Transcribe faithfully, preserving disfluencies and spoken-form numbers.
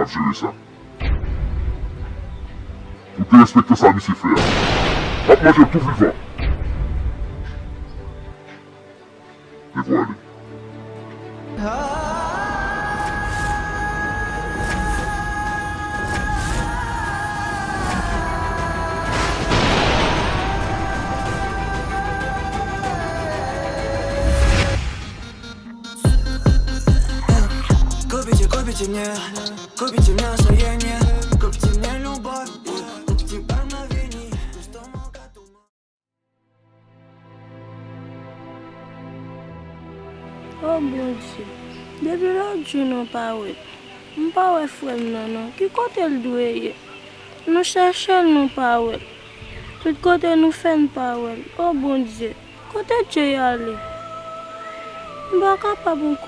Jere sa. Ou derespekte sa misye fè a. W ap manje l tou vivan. Devwale. O Bondye, depi lòt jou nou pa wè l. M pa wè frè m nan non. Ki kote l dwe ye? Nou chèche l, nou pa wè l. Tout kote nou fè, n pa wè l. O Bondye, kote Jay ale? M pa kapab ankò.